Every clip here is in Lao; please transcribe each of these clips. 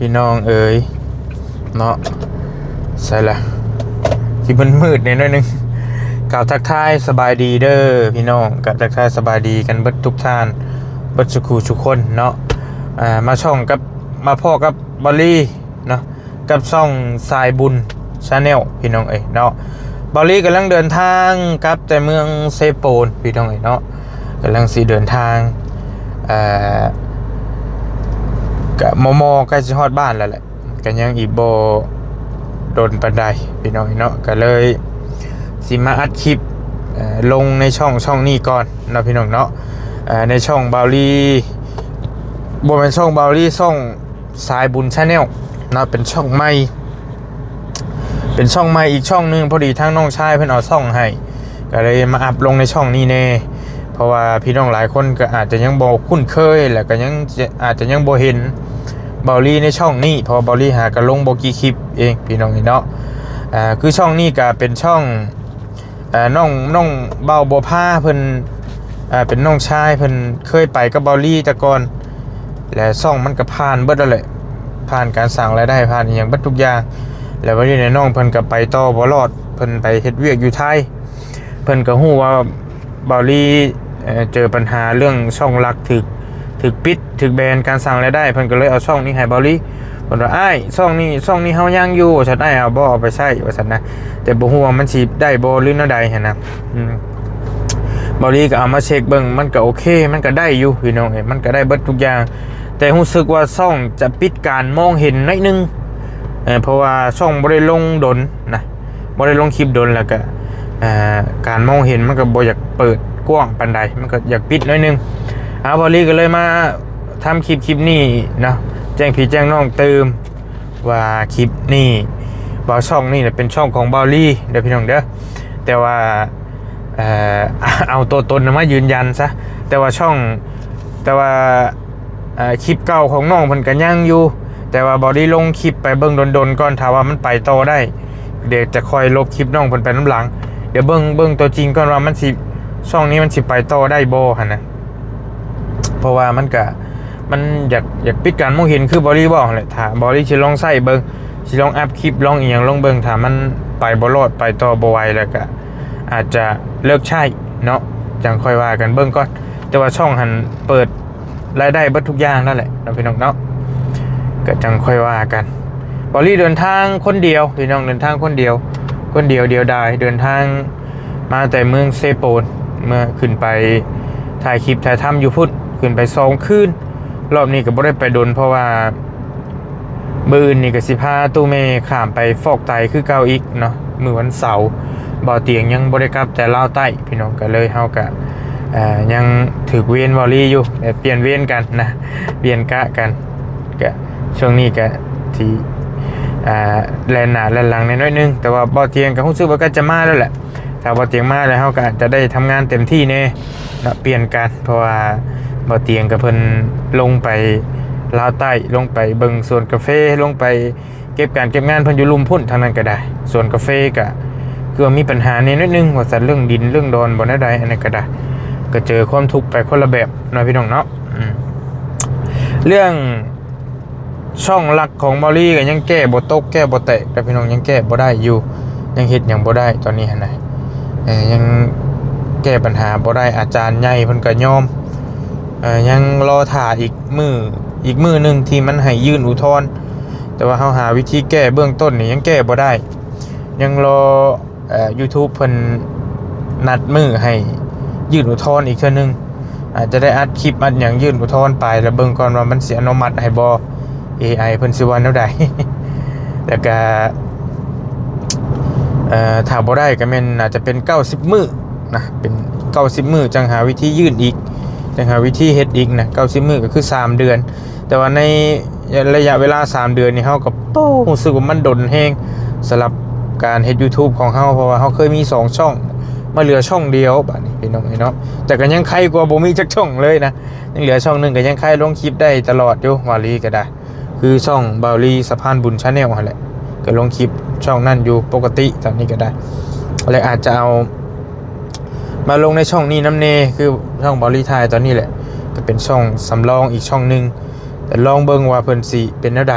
ພີ່ນ້ອງເອີຍເນາະ ໃສລະ ຊິມືດໆແດ່ໜ້ອຍໜຶ່ງ. ກ່າວທັກທາຍສະບາຍດີເດີພີ່ນ້ອງ, ກໍທັກທາຍສະບາຍດີກັນເບິດທຸກທ່ານ ເບິດສູ່ຄູ່ສູ່ຄົນເນາະ. ອ່າ ມາຊ່ອງກັບ ມາພໍ້ກັບເບົາລີເນາະ ກັບຊ່ອງສາຍບຸນ Channel ພີ່ນ້ອງເອີຍເນາະ. ເບົາລີກຳລັງເດີນທາງກັບແຕ່ເມືອງເຊໂປນພີ່ນ້ອງເອີຍເນາະ, ກຳລັງຊິເດີນທາງ ເອີ ກະມໍ່ໆ ໃກ້ຊິຮອດບ້ານແລ້ວແຫຼະ, ກະຍັງອີກບໍ່ດົນປານໃດພີ່ນ້ອງເອີຍເນາະ. ກະເລີຍຊິມາອັດຄລິບ ເອີ ລົງໃນຊ່ອງ ຊ່ອງນີ້ກ່ອນເນາະພີ່ນ້ອງເນາະ. ເອີ ໃນຊ່ອງເບົາລີ ບໍ່ແມ່ນຊ່ອງເບົາລີ ຊ່ອງ ສາຍບຸນ Channel ເນາະ, ເປັນຊ່ອງໃໝ່ ເປັນຊ່ອງໃໝ່ອີກຊ່ອງໜຶ່ງ. ພໍດີທາງນ້ອງຊາຍເພິ່ນເອົາຊ່ອງໃຫ້ ກໍເລີຍມາອັບລົງໃນຊ່ອງນີ້ແດ່, ເພາະວ່າພີ່ນ້ອງຫຼາຍຄົນກໍອາດຈະຍັງບໍ່ຄຸ້ນເຄີຍ ແລ້ວກໍຍັງ ອາດຈະຍັງບໍ່ເຫັນເບົາລີໃນຊ່ອງນີ້ ເພາະວ່າເບົາລີຫາກໍລົງບໍ່ກີ່ຄລິບເອງພີ່ນ້ອງເອີຍເນາະ. ອ່າ ຄືຊ່ອງນີ້ກໍເປັນຊ່ອງ ເອີ ນ້ອງ ນ້ອງບ່າວບົວພາເພິ່ນ ເອີ ເປັນນ້ອງຊາຍເພິ່ນເຄີຍໄປກັບເບົາລີແຕ່ກ່ອນ ແລະ ຊ່ອງມັນກໍຜ່ານເບິດແລ້ວແຫຼະ, ຜ່ານການສ້າງລາຍໄດ້ ຜ່ານອີ່ຫຍັງເບິດທຸກຢ່າງ. ແລ້ວບັດນີ້ນ້ອງເພິ່ນກໍໄປຕໍ່ບໍ່ລອດ, ເພິ່ນໄປເຮັດວຽກຢູ່ໄທ, ເພິ່ນກໍຮູ້ວ່າເບົາລີ ເອີ ເຈີບັນຫາເລື່ອງຊ່ອງຫຼັກຖືກ ຖືກປິດ ຖືກແບນການສ້າງລາຍໄດ້, ເພິ່ນກໍເລີຍເອົາຊ່ອງນີ້ໃຫ້ເບົາລີ. ເພິ່ນວ່າ ອ້າຍ ຊ່ອງນີ້ ຊ່ອງນີ້ເຮົາຍັງຢູ່ ວ່າຊັ້ນ, ອ້າຍເອົາບໍ່ ເອົາໄປໃຊ້ ວ່າຊັ້ນນະ, ແຕ່ບໍ່ຮູ້ວ່າມັນຊິໄດ້ບໍ່ ຫຼືແນວໃດຫັ້ນນະ. ອືມ ເບົາລີກໍເອົາມາເຊັກເບິ່ງ ມັນກໍໂອເຄ ມັນກໍໄດ້ຢູ່ພີ່ນ້ອງເອີຍ, ມັນກໍໄດ້ເບິດທຸກຢ່າງ, ແຕ່ຮູ້ສຶກວ່າຊ່ອງຈະປິດການມອງເຫັນໜ້ອຍໜຶ່ງ ເພາະວ່າຊ່ອງບໍ່ໄດ້ລົງດົນນະ. ບໍ່ໄດ້ລົງຄລິບດົນ ແລ້ວກະ ອ່າ ການມອງເຫັນມັນກໍບໍ່ຢາກເປີດກວ້າງປານໃດ, ມັນກໍຢາກປິດໜ້ອຍໜຶ່ງ. ອ່າ ເບົາລີກໍເລີຍມາທຳຄລິບ ຄລິບນີ້ເນາະ ແຈ້ງພີ່ແຈ້ງນ້ອງຕື່ມວ່າຄລິບນີ້ ວ່າຊ່ອງນີ້ນະເປັນຊ່ອງຂອງເບົາລີເດີພີ່ນ້ອງເດີ. ແຕ່ວ່າ ເອີ ເອົາຕົວຕົນມາຢືນຢັນຊະ, ແຕ່ວ່າຊ່ອງ ແຕ່ວ່າ ເອີ ຄລິບເກົ່າຂອງນ້ອງເພິ່ນກໍຍັງຢູ່, ແຕ່ວ່າເບົາລີລົງຄລິບໄປເບິ່ງດົນໆກ່ອນ, ຖ້າວ່າມັນໄປຕໍ່ໄດ້ ດຽວຈະຄ່ອຍລົບຄລິບນ້ອງເພິ່ນໄປນຳຫຼັງ. ດຽວເບິ່ງ ເບິ່ງຕົວຈິງກ່ອນວ່າມັນຊິ ຊ່ອງນີ້ມັນຊິໄປຕໍ່ໄດ້ບໍ່ຫັ້ນນະ, ເພາະວ່າມັນກະ ມັນຢາກ ຢາກປິດການມອງເຫັນ ຄືເບົາລີເວົ້າຫັ້ນແຫຼະ. ຖ້າເບົາລີຊິລອງໃຊ້ເບິ່ງ ຊິລອງອັບຄລິບ ລອງອີ່ຫຍັງລົງເບິ່ງ, ຖ້າມັນໄປບໍ່ລອດ ໄປຕໍ່ບໍ່ໄຫວ ແລ້ວກະອາດຈະເລີກໃຊ້ເນາະ, ຈັ່ງຄ່ອຍວ່າກັນເບິ່ງກ່ອນ. ແຕ່ວ່າຊ່ອງຫັ້ນເປີດ ລາຍໄດ້ເບິດທຸກຢ່າງນັ້ນແຫຼະເນາະ ພີ່ນ້ອງເນາະ, ກໍຈັ່ງຄ່ອຍວ່າກັນ. ເບົາລີເດີນທາງຄົນດຽວ ພີ່ນ້ອງ, ເດີນທາງຄົນດຽວ ຄົນດຽວດຽວດາຍ, ເດີນທາງມາແຕ່ເມືອງເຊໂປນ ເມືອ ຂຶ້ນໄປຖ່າຍຄລິບຖ່າຍທຳຢູ່ພຸ້ນ, ຂຶ້ນໄປສອງຄືນ. ຮອບນີ້ກໍບໍ່ໄດ້ໄປດົນ ເພາະວ່າ ມື້ອື່ນນີ້ກໍຊິພາຕູ້ແມ່ຂ້າມໄປຟອກໄຕຄືເກົ່າອີກເນາະ, ມື້ວັນເສົາ. ບ່າວຕຽງຍັງບໍ່ໄດ້ກັບແຕ່ລາວໃຕ້ ພີ່ນ້ອງ, ກໍເລີຍເຮົາກໍ ເອີ ຍັງຖືກເວນເບົາລີຢູ່, ແບບປ່ຽນເວນກັນນະ, ປ່ຽນກະກັນ. ກະຊ່ວງນີ້ກະຊິ ອ່າ ແລ່ນໜ້າແລ່ນຫຼັງແດ່ໜ້ອຍໜຶ່ງ, ແຕ່ວ່າບ່າວຕຽງກໍຮູ້ສຶກວ່າໃກ້ຈະມາແລ້ວແຫຼະ. ຖ້າບ່າວຕຽງມາແລ້ວ ເຮົາກໍອາດຈະໄດ້ທຳງານເຕັມທີ່ແດ່ເນາະ, ປ່ຽນກັນ. ເພາະວ່າບ່າວຕຽງກັບເພິ່ນລົງໄປລາວໃຕ້ ລົງໄປເບິ່ງສວນກາເຟ, ລົງໄປເກັບການເກັບງານເພິ່ນຢູ່ລຸ່ມພຸ້ນ. ທາງນັ້ນກໍໄດ້ ສວນກາເຟກໍຄືວ່າມີບັນຫາແດ່ໜ້ອຍໜຶ່ງ ວ່າຊັ້ນ, ເລື່ອງດິນເລື່ອງດອນ ບໍ່ແນວໃດ, ອັນນັ້ນກໍໄດ້ ກໍເຈີຄວາມທຸກໄປຄົນລະແບບເນາະ ພີ່ນ້ອງເນາະ. ອືມ ເລື່ອງ ຊ່ອງຫຼັກຂອງເບົາລີກໍຍັງແກ້ບໍ່ຕົກ ແກ້ບໍ່ແຕກເດີພີ່ນ້ອງ, ຍັງແກ້ບໍ່ໄດ້ຢູ່, ຍັງເຮັດຫຍັງບໍ່ໄດ້ຕອນນີ້ຫັ້ນນະ. ເອີ ຍັງແກ້ບັນຫາບໍ່ໄດ້, ອາຈານໃຫຍ່ເພິ່ນກໍຍອມ, ເອີ ຍັງລໍຖ້າອີກມື້ ອີກມື້ໜຶ່ງທີ່ມັນໃຫ້ຍື່ນອຸທອນ, ແຕ່ວ່າເຮົາຫາວິທີແກ້ເບື້ອງຕົ້ນນີ້ຍັງແກ້ບໍ່ໄດ້, ຍັງລໍ ເອີ YouTube ເພິ່ນນັດມື້ໃຫ້ຍື່ນອຸທອນອີກເທື່ອໜຶ່ງ, ອາດຈະໄດ້ອັດຄລິບອັດຫຍັງຍື່ນອຸທອນໄປ ແລ້ວເບິ່ງກ່ອນວ່າມັນຊິອະນຸມັດໃຫ້ບໍ່, ເອໄອ ເພິ່ນຊິວ່າແນວໃດ. ແລ້ວກະ ເອີ ຖ້າບໍ່ໄດ້ກໍແມ່ນໜ້າຈະເປັນເກົ້າສິບມື້ນະ, ເປັນເກົ້າສິບມື້ຈັ່ງຫາວິທີຍື່ນອີກ, ຈັ່ງຫາວິທີເຮັດອີກນະ. ເກົ້າສິບມື້ກໍຄືສາມເດືອນ, ແຕ່ວ່າໃນໄລຍະເວລາສາມເດືອນນີ້ ເຮົາກໍ ໂອ້ ຮູ້ສຶກວ່າມັນດົນແຮງສຳລັບການເຮັດ YouTube ຂອງເຮົາ, ເພາະວ່າເຮົາເຄີຍມີສອງຊ່ອງ ມາເຫຼືອຊ່ອງດຽວບາດນີ້ ພີ່ນ້ອງເອີຍເນາະ. ແຕ່ກໍຍັງໄຄກວ່າບໍ່ມີຈັກຊ່ອງເລີຍນະ, ຍັງເຫຼືອຊ່ອງໜຶ່ງກໍຍັງໄຄລົງຄລິບໄດ້ຕະຫຼອດຢູ່, ເບົາລີກໍໄດ້ ຄືຊ່ອງເບົາລີສະພານບຸນ Channel ຫັ້ນແຫຼະ, ກໍລົງຄລິບຊ່ອງນັ້ນຢູ່ປົກກະຕິຕອນນີ້ກໍໄດ້. ແລະ ອາດຈະເອົາມາລົງໃນຊ່ອງນີ້ນຳແດ່, ຄືຊ່ອງເບົາລີຖ່າຍຕອນນີ້ແຫຼະ, ກໍເປັນຊ່ອງສຳລອງອີກຊ່ອງໜຶ່ງ, ແຕ່ລອງເບິ່ງວ່າເພິ່ນຊິເປັນແນວໃດ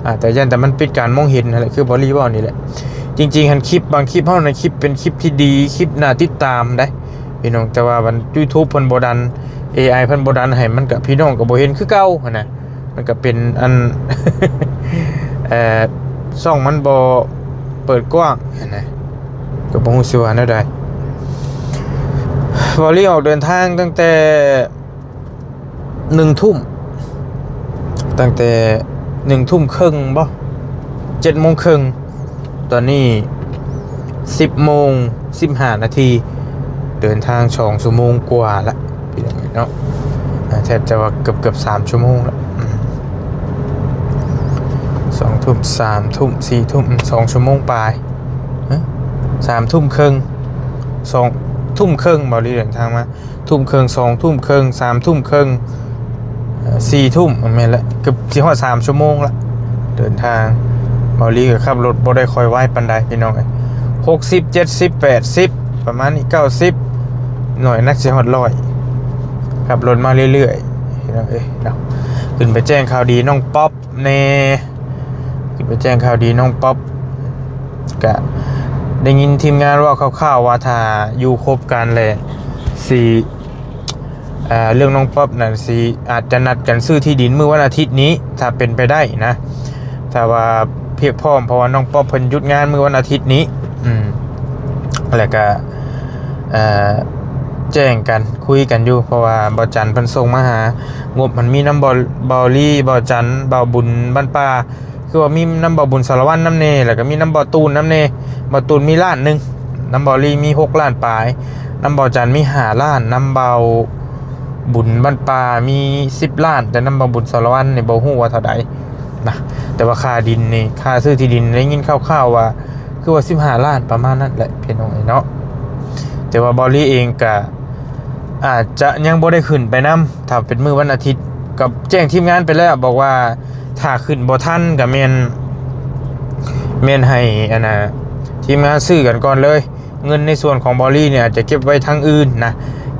ອ່າ ແຕ່ຢ້ານແຕ່ມັນປິດການມອງເຫັນຫັ້ນແຫຼະ ຄືບໍ່ລີເວົ້ານີ້ແຫຼະ. ຈິງໆ ຫັ້ນຄລິບບາງຄລິບເຮົາໃນຄລິບເປັນຄລິບທີ່ດີ ຄລິບໜ້າຕິດຕາມໄດ໋ພີ່ນ້ອງ, ແຕ່ວ່າມັນ YouTube ເພິ່ນບໍ່ດັນ ເອໄອ ເພິ່ນບໍ່ດັນໃຫ້ ມັນກະ ພີ່ນ້ອງກະບໍ່ເຫັນຄືເກົ່າຫັ້ນນະ. ມັນກະເປັນອັນ ເອີ ຊ່ອງມັນບໍ່ເປີດກວ້າງຫັ້ນນະ, ກະບໍ່ຮູ້ຊິວ່າແນວໃດ. ເວົ້າລີອອກເດີນທາງຕັ້ງແຕ່ ໜຶ່ງທຸ່ມ ຕັ້ງແຕ່ໜຶ່ງທຸ່ມເຄິ່ງບໍ ເຈັດໂມງເຄິ່ງ, ຕອນນີ້ສິບໂມງສິບຫ້ານາທີ, ເດີນທາງສອງຊົ່ວໂມງກວ່າລະພີ່ນ້ອງເນາະ. ອ່າ ແທບຈະວ່າເກືອບໆສາມຊົ່ວໂມງລະ. ອືມ ສອງທຸ່ມ ສາມທຸ່ມ ສີ່ທຸ່ມ ສອງຊົ່ວໂມງປາຍ ຮະ ສາມທຸ່ມເຄິ່ງ ສອງທຸ່ມເຄິ່ງ ເວົ້າລີເດີນທາງມາ ທຸ່ມເຄິ່ງ ສອງທຸ່ມເຄິ່ງ ສາມທຸ່ມເຄິ່ງ ເອີ່ ສີ່ທຸ່ມ ແມ່ນແຫຼະ ເກືອບຊິຮອດສາມຊົ່ວໂມງລະ. ເດີນທາງ ເບົາລີກໍຂັບລົດບໍ່ໄດ້ຄ່ອຍໄວປານໃດພີ່ນ້ອງເອີຍ, ຫົກສິບ ເຈັດສິບ ແປດສິບ ປະມານນີ້ ເກົ້າສິບ ໜ້ອຍນັກຊິຮອດຮ້ອຍ ຂັບລົດມາເລື້ອຍໆ ພີ່ນ້ອງເອີຍເນາະ. ຂຶ້ນໄປແຈ້ງຂ່າວດີນ້ອງປັອບ ແດ່ ຄືໄປແຈ້ງຂ່າວດີນ້ອງປັອບ. ກະໄດ້ຍິນທີມງານເວົ້າຄ່າວໆວ່າຖ້າຢູ່ຄົບກັນແຫຼະ ຊິ ເອີ່ ເລື່ອງນ້ອງປັອບນັ້ນ ຊິອາດຈະນັດກັນຊື້ທີ່ດິນມື້ວັນອາທິດນີ້ ຖ້າເປັນໄປໄດ້ນະ, ຖ້າວ່າພຽບພ້ອມ ເພາະວ່ານ້ອງປັອບເພິ່ນຢຸດງານມື້ວັນອາທິດນີ້. ອືມ ແລ້ວກະ ເອີ່ ແຈ້ງກັນ ຄຸຍກັນຢູ່ ເພາະວ່າບ່າວຈັນເພິ່ນສົ່ງມາຫາ ງົບມັນມີນຳ ເບົາ ເບົາລີ ບ່າວຈັນ ບ່າວບຸນ ບ້ານປ່າ ຄືວ່າມີນຳບ່າວບຸນ ສາລະວັນ ນຳແດ່ ແລ້ວກໍມີນຳບ່າວຕູນນຳແດ່. ບ່າວຕູນມີລ້ານໜຶ່ງ, ນຳເບົາລີມີຫົກລ້ານປາຍ, ນຳບ່າວຈັນມີຫ້າລ້ານ, ນຳບ່າວບຸນ ບ້ານປ່າ ມີສິບລ້ານ, ແຕ່ນຳບ່າວບຸນ ສາລະວັນ ນີ້ບໍ່ຮູ້ວ່າເທົ່າໃດນະ. ແຕ່ວ່າຄ່າດິນນີ້ ຄ່າຊື້ທີ່ດິນ ໄດ້ຍິນຂ່າວໆວ່າ ຄືວ່າສິບຫ້າລ້ານ ປະມານນັ້ນແຫຼະ ພີ່ນ້ອງເອີຍເນາະ. ແຕ່ວ່າເບົາລີເອງກະອາດຈະຍັງບໍ່ໄດ້ຂຶ້ນໄປນຳ, ຖ້າເປັນມື້ວັນອາທິດ ກໍແຈ້ງທີມງານໄປແລ້ວ ບອກວ່າຖ້າຂຶ້ນບໍ່ທັນກໍແມ່ນ ແມ່ນໃຫ້ອັນນ່າ ທີມງານຊື້ກັນກ່ອນເລີຍ. ເງິນໃນສ່ວນຂອງເບົາລີນີ້ອາດຈະເກັບໄວ້ທາງອື່ນນະ,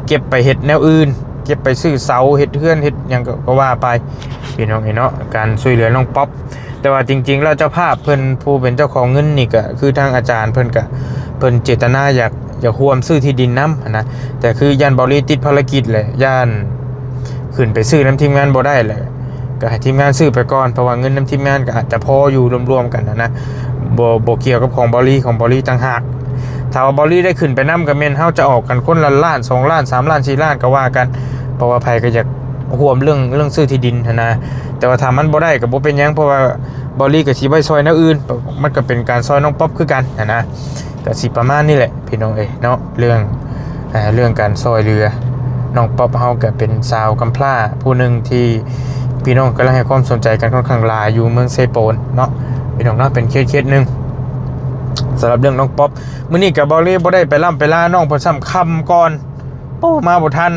ເກັບໄປເຮັດແນວອື່ນ, ເກັບໄປຊື້ເສົາ ເຮັດເຮືອນ ເຮັດຫຍັງກໍ ກໍວ່າໄປ ພີ່ນ້ອງເອີຍເນາະ, ການຊ່ວຍເຫຼືອນ້ອງປັອບ. ແຕ່ວ່າຈິງໆແລ້ວເຈົ້າພາບເພິ່ນ ຜູ້ເປັນເຈົ້າຂອງເງິນນີ້ ກໍຄືທາງອາຈານເພິ່ນ ກໍເພິ່ນເຈດຕະນາຢາກ ຢາກຮ່ວມຊື້ທີ່ດິນນຳຫັ້ນນະ, ແຕ່ຄືຢ້ານເບົາລີຕິດພາລະກິດແຫຼະ ຢ້ານຂຶ້ນໄປຊື້ນຳທີມງານບໍ່ໄດ້ແຫຼະ ກໍໃຫ້ທີມງານຊື້ໄປກ່ອນ, ເພາະວ່າເງິນນຳທີມງານກໍອາດຈະພໍຢູ່ລວມໆກັນຫັ້ນນະ, ບໍ່ ບໍ່ກ່ຽວກັບຂອງເບົາລີ, ຂອງເບົາລີຕ່າງຫາກ. ຖ້າວ່າເບົາລີໄດ້ຂຶ້ນໄປນຳ ກໍແມ່ນເຮົາຈະອອກກັນຄົນລະລ້ານ ສອງລ້ານ ສາມລ້ານ ສີ່ລ້ານ ກໍວ່າກັນ, ເພາະວ່າໃຜກໍຢາກຮ່ວມເລື່ອງ ເລື່ອງຊື້ທີ່ດິນຫັ້ນນະ. ແຕ່ວ່າຖ້າມັນບໍ່ໄດ້ກໍບໍ່ເປັນຫຍັງ, ເພາະວ່າເບົາລີກໍຊິໄວ້ຊ່ອຍແນວອື່ນ, ມັນກໍເປັນການຊ່ອຍນ້ອງປັອບຄືກັນຫັ້ນນະ. ກະຊິປະມານນີ້ແຫຼະພີ່ນ້ອງເອີຍເນາະ, ເລື່ອງ ເອີ່ ເລື່ອງການຊ່ອຍເຫຼືອ. ນ້ອງປັອບເຮົາກະເປັນສາວກຳພ້າຜູ້ໜຶ່ງທີ່ພີ່ນ້ອງກຳລັງໃຫ້ຄວາມສົນໃຈກັນຂ້ອນຂ້າງຫຼາຍຢູ່ເມືອງເຊໂປນເນາະ ພີ່ນ້ອງເນາະ, ເປັນເຄສເຄສໜຶ່ງ. ສຳລັບເລື່ອງນ້ອງປັອບ ມື້ນີ້ກະເບົາລີບໍ່ໄດ້ໄປລ່ຳໄປລານ້ອງເພິ່ນຊ້ຳ ຄ່ຳກ່ອນ ໂອ້ ມາບໍ່ທັນ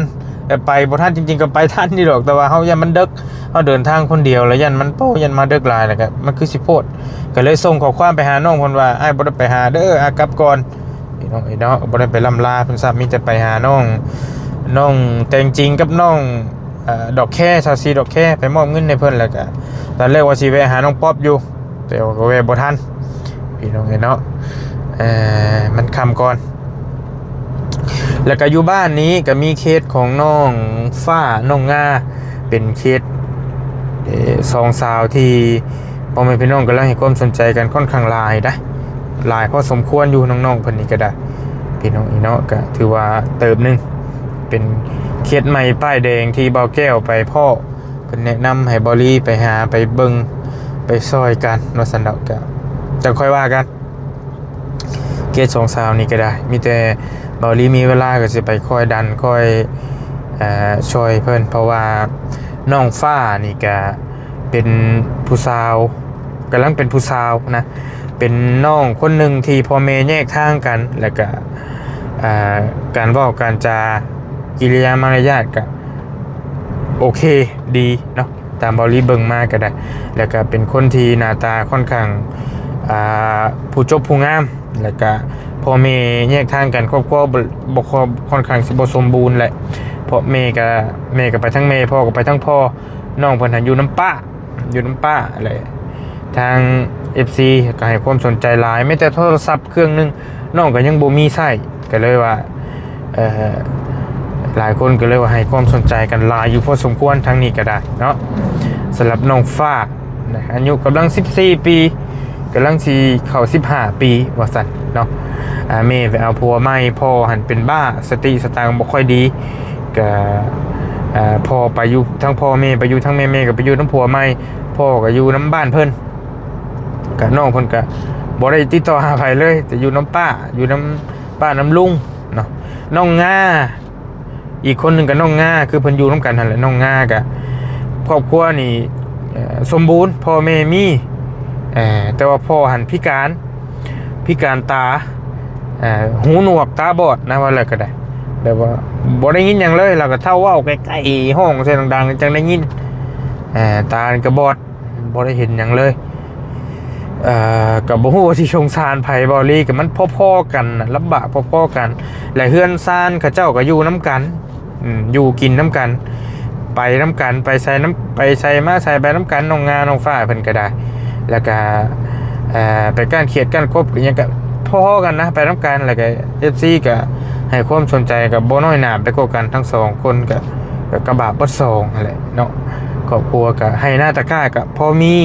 ແຕ່ໄປບໍ່ທັນ. ຈິງໆກໍໄປທັນຢູ່ດອກ ແຕ່ວ່າເຮົາຢ້ານມັນເດິກ, ເຮົາເດີນທາງຄົນດຽວ ແລ້ວຢ້ານມັນ ໂອ້ ຢ້ານມາເດິກຫຼາຍ ແລ້ວກໍມັນຄືຊິໂພດ. ກໍເລີຍສົ່ງຂໍ້ຄວາມໄປຫານ້ອງເພິ່ນວ່າ ອ້າຍບໍ່ໄດ້ໄປຫາເດີ ອ້າຍກັບກ່ອນ ພີ່ນ້ອງເອີຍເນາະ. ບໍ່ໄດ້ໄປລ່ຳລາເພິ່ນຊ້ຳ, ມີແຕ່ໄປຫານ້ອງ ນ້ອງແຕງຈິງກັບນ້ອງ ເອີ່ ດອກແຄ ຊາວສີ່ ດອກແຄ ໄປມອບເງິນໃຫ້ເພິ່ນ. ແລ້ວກໍຕອນແລກວ່າຊິແວະຫານ້ອງປັອບຢູ່ ແຕ່ວ່າກໍແວ່ບໍ່ທັນ ພີ່ນ້ອງເອີຍເນາະ, ເອີ ມັນຄ່ຳກ່ອນ. ແລ້ວກໍຢູ່ບ້ານນີ້ກໍມີເຄສຂອງນ້ອງຟ້າ ນ້ອງງາ ເປັນເຄສ ເອີ ສອງສາວທີ່ພໍ່ແມ່ພີ່ນ້ອງກຳລັງໃຫ້ຄວາມສົນໃຈກັນຂ້ອນຂ້າງຫຼາຍໄດ໋, ຫຼາຍພໍສົມຄວນຢູ່ ນ້ອງໆເພິ່ນນີ້ກໍໄດ້ ພີ່ນ້ອງເອີຍເນາະ. ກໍຖືວ່າເຕີບໜຶ່ງ ເປັນເຄສໃໝ່ປ້າຍແດງທີ່ບ່າວແກ້ວໄປພໍ້ ເພິ່ນແນະນຳໃຫ້ເບົາລີໄປຫາໄປເບິ່ງໄປຊ່ອຍກັນວ່າຊັ້ນດອກ, ກະຈັ່ງຄ່ອຍວ່າກັນ. ເຄສສອງສາວນີ້ກໍໄດ້ ມີແຕ່ເບົາລີມີເວລາກໍຊິໄປຄອຍດັນ ຄອຍ ເອີ່ ຊ່ອຍເພິ່ນ, ເພາະວ່ານ້ອງຟ້ານີ້ກະເປັນຜູ້ສາວ ກຳລັງເປັນຜູ້ສາວນະ, ເປັນນ້ອງຄົນໜຶ່ງທີ່ພໍ່ແມ່ແຍກທາງກັນ ແລ້ວກະ ເອີ່ ການເວົ້າການຈາ ກິລິຍາມາລະຍາດກະ ໂອເຄດີເນາະ, ຕາມເບົາລີເບິ່ງມາກໍໄດ້. ແລ້ວກໍເປັນຄົນທີ່ໜ້າຕາຂ້ອນຂ້າງ ອ່າ ຜູ້ຈົບຜູ້ງາມ, ແລ້ວກໍພໍ່ແມ່ແຍກທາງກັນ, ຄອບຄົວບໍ່ ບໍ່ ຂ້ອນຂ້າງຊິບໍ່ສົມບູນແຫຼະ, ເພາະແມ່ກໍ ແມ່ກໍໄປທາງແມ່, ພໍ່ກໍໄປທາງພໍ່, ນ້ອງເພິ່ນຫັ້ນຢູ່ນຳປ້າ ຢູ່ນຳປ້າແຫຼະ, ແ ທາງເອັຟຊີກໍໃຫ້ຄວາມສົນໃຈຫຼາຍ ແມ້ແຕ່ໂທລະສັບເຄື່ອງໜຶ່ງ ນ້ອງກໍຍັງບໍ່ມີໃຊ້ ກໍເລີຍວ່າ ເອີ ຫຼາຍຄົນກໍເລີຍວ່າໃຫ້ຄວາມສົນໃຈກັນຫຼາຍຢູ່ພໍສົມຄວນ ທາງນີ້ກໍໄດ້ເນາະ. ສຳລັບນ້ອງຟ້ານະ ອາຍຸກຳລັງສິບສີ່ປີ ກຳລັງຊິເຂົ້າສິບຫ້າປີວ່າຊັ້ນເນາະ. ອາ ແມ່ໄປເອົາຜົວໃໝ່ ພໍ່ຫັ້ນເປັນບ້າ ສະຕິສະຕັງບໍ່ຄ່ອຍດີ ກະ ອາ ພໍ່ໄປຢູ່ທາງພໍ່ແມ່ ໄປຢູ່ທາງແມ່ ແມ່ກໍໄປຢູ່ນຳຜົວໃໝ່ ພໍ່ກໍຢູ່ນຳບ້ານເພິ່ນ. ກະນ້ອງເພິ່ນກະບໍ່ໄດ້ຕິດຕໍ່ຫາໃຜເລີຍ ແຕ່ຢູ່ນຳປ້າ ຢູ່ນຳປ້ານຳລຸງເນາະ. ນ້ອງງາ ອີກຄົນໜຶ່ງກໍນ້ອງງາ ຄືເພິ່ນຢູ່ນຳກັນຫັ້ນແຫຼະ. ນ້ອງງາກະຄອບຄົວນີ້ ເອີ ສົມບູນ ພໍ່ແມ່ມີ ເອີ ແຕ່ວ່າພໍ່ຫັ້ນພິການ ພິການຕາ ເອີ ຫູໜວກຕາບອດນະ ວ່າແລ້ວກໍໄດ້ ແບບວ່າບໍ່ໄດ້ຍິນຫຍັງເລີຍ. ແລ້ວກໍເຖົ້າເວົ້າໃກ້ໆ ຮ້ອງໃສ່ດັງໆ ຈັ່ງໄດ້ຍິນ ເອີ ຕາກໍບອດ ບໍ່ໄດ້ເຫັນຫຍັງເລີຍ. ເອີ ກໍບໍ່ຮູ້ວ່າຊິສົງສານໃຜ ເວົ້າອີ່ຫຼີ ກໍມັນພໍໆກັນນະ ລຳບາກພໍໆກັນ. ແລະເຮືອນຊານເຂົາເຈົ້າກໍຢູ່ນຳກັນ ອືມ ຢູ່ກິນນຳກັນ ໄປນຳກັນ ໄປໃສນຳ ໄປໃສມາໃສໄປນຳກັນ ນ້ອງງາ ນ້ອງຟ້າເພິ່ນກໍໄດ້. ແລ້ວກໍ ເອີ ໄປກ້ານຂຽດກ້ານກົບອີ່ຫຍັງກໍພໍໆກັນນະ ໄປນຳກັນ. ແລ້ວກໍເອັຟຊີກໍໃຫ້ຄວາມສົນໃຈ ກໍບໍ່ນ້ອຍໜາໄປກວ່າກັນ ທັງສອງຄົນກໍ ກໍ ກໍບາບເບິດສອງຫັ້ນແຫຼະເນາະ. ຄອບຄົວກໍໄຮ່ນາຕາກ້າກໍພໍມີ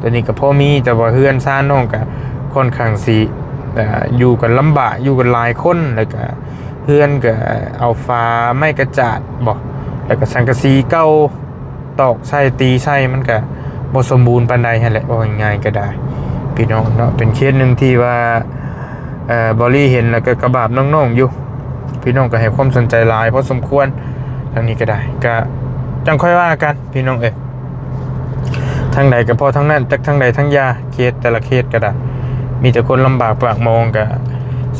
ຕອນນີ້ກໍພໍມີ ແຕ່ວ່າເຮືອນຊານນ້ອງກໍຄ່ອນຂ້າງຊິ ເອີ ຢູ່ກັນລຳບາກ ຢູ່ກັນຫຼາຍຄົນ ແລ້ວກໍເຮືອນກໍເອົາຝາໄມ້ກະຈາດບໍ ແລ້ວກໍສັງກະສີເກົ່າ ຕອກໃສ່ຕີໃສ່ ມັນກະບໍ່ສົມບູນປານໃດຫັ້ນແຫຼະ ເວົ້າງ່າຍໆກໍໄດ້ ພີ່ນ້ອງເນາະ. ເປັນເຄສໜຶ່ງທີ່ວ່າ ເອີ ເບົາລີເຫັນແລ້ວກໍກະບາບນ້ອງໆຢູ່ ພີ່ນ້ອງກໍໃຫ້ຄວາມສົນໃຈຫຼາຍພໍສົມຄວນ. ທາງນີ້ກໍໄດ້ ກະຈັ່ງຄ່ອຍວ່າກັນ ພີ່ນ້ອງເອີຍ ທາງໃດກໍພໍທາງນັ້ນ ຈັກທາງໃດທາງຢ່າ. ເຄສແຕ່ລະເຄສກໍໄດ້ ມີແຕ່ຄົນລຳບາກປາກໝອງ ກໍ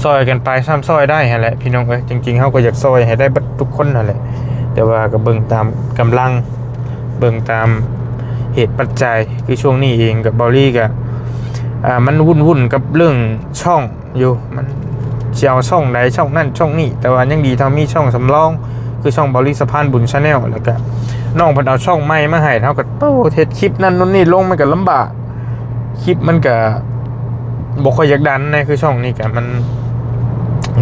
ຊ່ອຍກັນໄປ ຊ່ຳຊ່ອຍໄດ້ຫັ້ນແຫຼະ ພີ່ນ້ອງເອີຍ. ຈິງໆ ເຮົາກໍຢາກຊ່ອຍໃຫ້ໄດ້ເບິດທຸກຄົນຫັ້ນແຫຼະ ແຕ່ວ່າກໍເບິ່ງຕາມກຳລັງ ເບິ່ງຕາມເຫດປັດໄຈ. ຄືຊ່ວງນີ້ເອງກັບເບົາລີກໍ ອ່າ ມັນວຸ່ນໆກັບເລື່ອງຊ່ອງຢູ່ ມັນຊິເອົາຊ່ອງໃດ ຊ່ອງນັ້ນຊ່ອງນີ້ ແຕ່ວ່າຍັງດີເທົ່າມີຊ່ອງສຳລອງ ຄືຊ່ອງເບົາລີສະພານບຸນ Channel ແລ້ວກໍນ້ອງເພິ່ນເອົາຊ່ອງໃໝ່ມາໃຫ້ ເຮົາກໍໂຕເຮັດຄລິບນັ້ນໂນ່ນນີ້ລົງ ມັນກໍລຳບາກ ຄລິບມັນກະບໍ່ຄ່ອຍຢາກດັນໃດ ຄືຊ່ອງນີ້ກະມັນ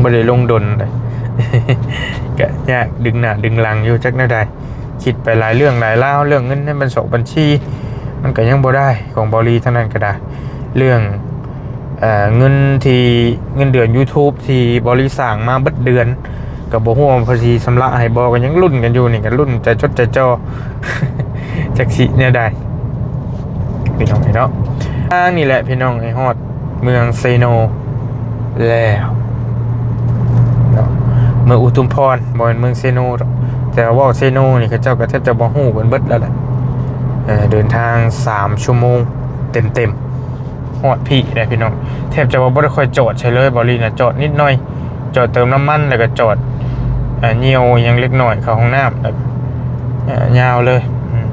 ບໍ່ໄດ້ລົງດົນໃດ ກະຍາກດຶງໜ້າດຶງຫຼັງຢູ່ ຈັກແນວໃດ. ຄິດໄປຫຼາຍເລື່ອງຫຼາຍລາວ ເລື່ອງເງິນໃນບັນຊອກບັນຊີ ມັນກະຍັງບໍ່ໄດ້ ຂອງເບົາລີທາງນັ້ນກະໄດ້ ເລື່ອງ ເອີ ເງິນທີ່ ເງິນເດືອນ YouTube ທີ່ເບົາລີສ້າງມາເບິດເດືອນ ກໍບໍ່ຮູ້ວ່າເພິ່ນຊິຊຳລະໃຫ້ບໍ່ ກໍຍັງລຸ້ນກັນຢູ່ນີ້ ກໍລຸ້ນໃຈຈົດໃຈຈ່ອ ຈັກຊິແນວໃດ ພີ່ນ້ອງເນາະ. ທາງນີ້ແຫຼະພີ່ນ້ອງເອີຍ ຮອດເມືອງເຊໂນແລ້ວເນາະ ເມືອງອຸທຸມພອນ ບໍ່ແມ່ນເມືອງເຊໂນດອກ ແຕ່ວ່າເວົ້າເຊໂນນີ້ ເຂົາເຈົ້າກໍແທບຈະບໍ່ຮູ້ກັນເບິດແລ້ວແຫຼະ. ເອີ ເດີນທາງສາມຊົ່ວໂມງເຕັມໆ ຮອດພີ້ແລ້ວພີ່ນ້ອງ ແທບຈະວ່າບໍ່ໄດ້ຄ່ອຍຈອດໃສເລີຍ ເບົາລີນະ ຈອດນິດໜ້ອຍ ຈອດເຕີມນ້ຳມັນ ແລ້ວກໍຈອດ ເອີ ຍ່ຽວຫຍັງເລັກນ້ອຍ ເຂົ້າຫ້ອງນ້ຳ ແລ້ວກໍ ເອີ ຍາວເລີຍ. ອືມ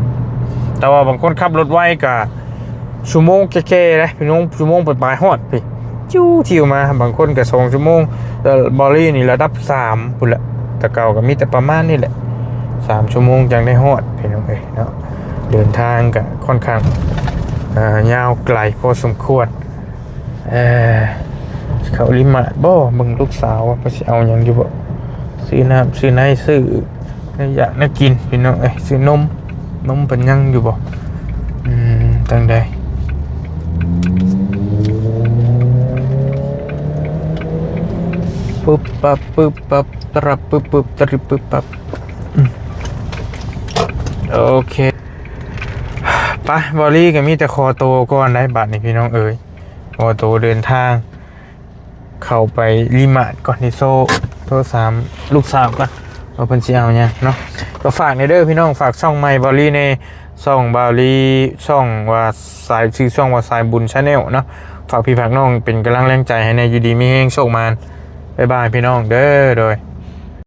ແຕ່ວ່າບາງຄົນຂັບລົດໄວກໍຊົ່ວໂມງແກ່ໆເດ້ພີ່ນ້ອງ ຊົ່ວໂມງປາຍໆຮອດພີ້ ຈິ້ວທິວມາ ບາງຄົນກໍສອງຊົ່ວໂມງ ແຕ່ເບົາລີນີ້ລະດັບສາມພຸ້ນແຫຼະ ແຕ່ເກົ່າກໍມີແຕ່ປະມານນີ້ແຫຼະ ສາມຊົ່ວໂມງຈັ່ງໄດ້ຮອດ ພີ່ນ້ອງເອີຍເນາະ. ເດີນທາງກໍຄ່ອນຂ້າງ ເອີ ຍາວໄກພໍສົມຄວນ ເອີ ເຂົ້າລິມາດບໍ່ ເບິ່ງລູກສາວວ່າເພິ່ນຊິເອົາຫຍັງຢູ່ບໍ່ ຊື້ນ້ຳຊື້ໃນ ຊື້ແນວຢາກແນວກິນ ພີ່ນ້ອງເອີຍ ຊື້ນົມ ນົມເພິ່ນຍັງຢູ່ບໍ່ ອືມ ຈັ່ງໃດ ປຶບປັບ ປຶບປັບ ຕະລັບ ປຶບປຶບ ຕະລິບປຶບປັບ ອືມ ໂອເຄ ໄປ ເບົາລີກໍມີແຕ່ຂໍໂຕກ່ອນໄດ໋ ບາດນີ້ ພີ່ນ້ອງເອີຍ ຂໍໂຕເດີນທາງ ເຂົ້າໄປລິມາດກ່ອນ ຊິໂທ ໂທຖາມລູກສາວກ່ອນວ່າເພິ່ນຊິເອົາຫຍັງເນາະ. ກໍຝາກແດ່ເດີພີ່ນ້ອງ ຝາກຊ່ອງໃໝ່ເບົາລີແດ່ ຊ່ອງເບົາລີ ຊ່ອງວ່າສາຍ ຊື່ຊ່ອງວ່າສາຍບຸນ Channel ເນາະ. ຝາກພີ່ຝາກນ້ອງເປັນກຳລັງແຮງໃຈໃຫ້ແດ່ ຢູ່ດີມີແຮງ ໂຊກໝານ ບາຍບາຍພີ່ນ້ອງເດີ ໂດຍ.